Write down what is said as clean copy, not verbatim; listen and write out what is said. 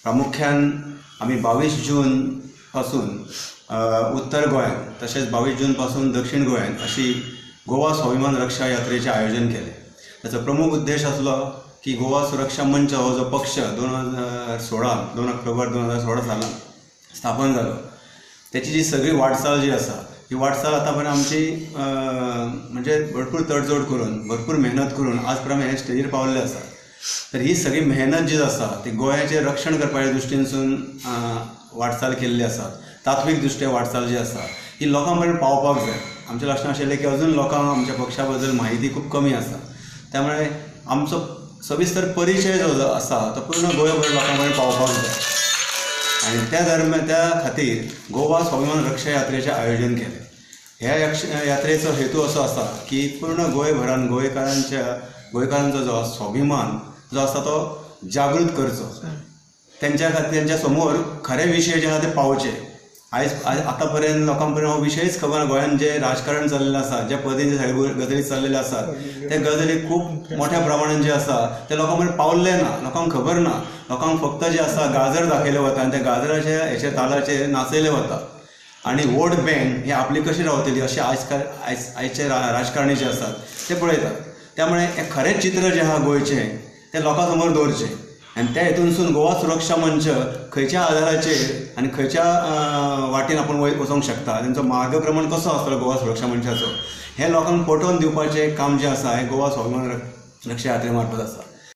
प्रामुख्यान आमी 22 जून पासून उत्तर गोंयांत तशेंच 22 जून पासून दक्षिण गोंयांत अशी गोवा स्वाभिमान रक्षा यात्रेचें आयोजन केलें. ताचो प्रमुख उद्देश आसलो की गोवा सुरक्षा मंच हो जो पक्ष 2016 2 ऑक्टोबर 2016 सालान स्थापन जालो, त्याची जी सगळी वाटचाल जी आसा ही वाटचाल आतां पर्यंत आमची म्हणजे भरपूर तडजोड करून भरपूर मेहनत करून आज पर्यंत हे स्टेजीर पावल्ले आसा. तर ही सगळी मेहनत जी आसा ती गोंयाचें रक्षण करपाच्या दृश्टीनसून वाटचाल केल्ली आसा. तात्वीक दृश्ट्या वाटचाल जी आसा ही लोकां मेरेन पावपाक जाय. आमचें लक्षांत आशिल्लें की अजून लोकांक आमच्या पक्षा बद्दल म्हायती खूब कमी आसा, त्यामुळे आमचो सविस्तर परिचय जो आसा तो पूर्ण गोंयभर लोकां मेरेन पावपाक जाय आनी त्या दरम्यान त्या खातीर गोवा स्वाभिमान रक्षा यात्रेचें आयोजन केलें. ह्या यात्रेचो हेतू असो आसा की पूर्ण गोंयभरान गोंयकारांचो जो स्वाभिमान जो आसा तो जागृत करचो, तेंच्या खातीर तेंच्या समोर खरे विशय जे आसा ते पावचे. आयज आतां पर्यंत लोकां पर्यंत हो विशयच खबर ना. गोंयांत जें राजकारण चल्लेलें आसा, ज्या पद्दतीन सगळे गजाली चल्लेले आसात त्या गजाली खूब मोठ्या प्रमाणान जे आसा ते लोकां मेरेन पावल्ले ना, लोकांक खबर ना. लोकांक फक्त जे आसा गाजर दाखयलें वता आनी त्या गाजराच्या हेचेर तालाचेर नाचयलें वता आनी वोट बँक ही आपली कशी रावतली अशें आयचे राजकारणी जे आसात ते पळयतात. त्यामुळे हें खरें चित्र जें आहा गोंयचें तें लोकां समोर दवरचें आनी त्या हेतूनसून गोवा सुरक्षा मंच खंयच्या आदाराचेर आनी खंयच्या वाटेन आपूण वचोंक शकता, तेंचो मार्गक्रमण कसो आसतलो गोवा सुरक्षा मंचाचो, हें लोकांक पटोवन दिवपाचें काम जें आसा हें गोवा स्वाभिमान रक्षा यात्रे मार्फत आसा.